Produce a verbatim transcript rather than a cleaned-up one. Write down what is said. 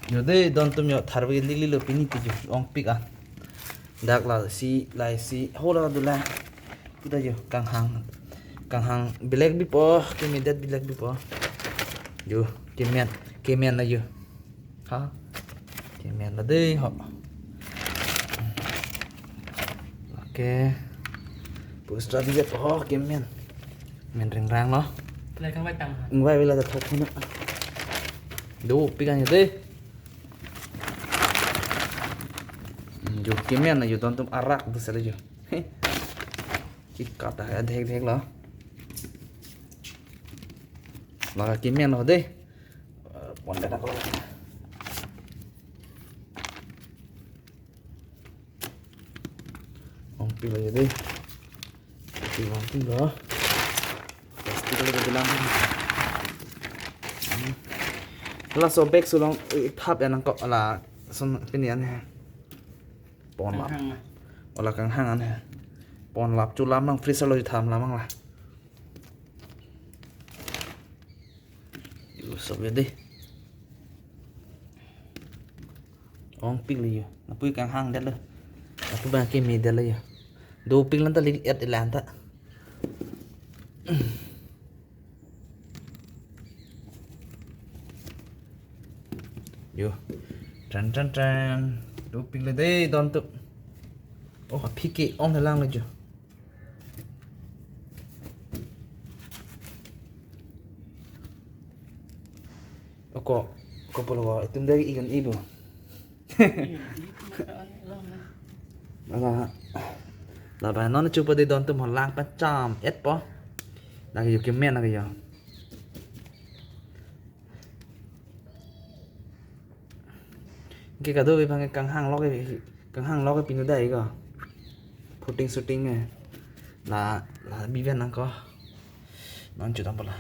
Yo dei, don atum yo, tharve lili lo pini ti yo, ongpik an. Dak lasi, lasi, ho la dula. Kita yo, kanghang. Kanghang black bipo, kemedet black bipo. Yo, kemen, kemen la yo. Ha? Kemen la dei ho. Oke. Pustra bijet ho, kemen. Men ringrang lo. Lai kang vai tang. Ngai vela ta thok na. Dopik an yo dei. Hmm, yo kemen na yo, don atum arak do sele yo. He. Ki kata hai dhek dhek lo. La kemen lo dei. Eh, pon dak lo. Ongpik lo yo dei. Ongpik lo. Plastic lo bilang. Laso bag sulong, eh, thap ya nangkok lason pini an he. Pon lap. Kanghang ah. Ola kanghang an he. Pon lap chulam nang freezer lo tham lam nang la. Yo, sok yo dei. Ongpik lo yo. Lapu kanghang det lo. Lapu bang kemedet lo yo. Dopik lan ta, ling et ilan ta. Yo. Tran tran tran. Dopik lo dei don atum. Oh, aphi ke ong lang lo yo. Oko, oko pulo, itum dari ikan ibu. Ala, la ba non chupa dei, don atum ho lang pacham et po. Lake yo kemen lake yo. Ke kado bang kanghang lo ke, kanghang lo ke pinu dai ko. Shooting shooting ke. La, la biben nangkok. Non chutam pala.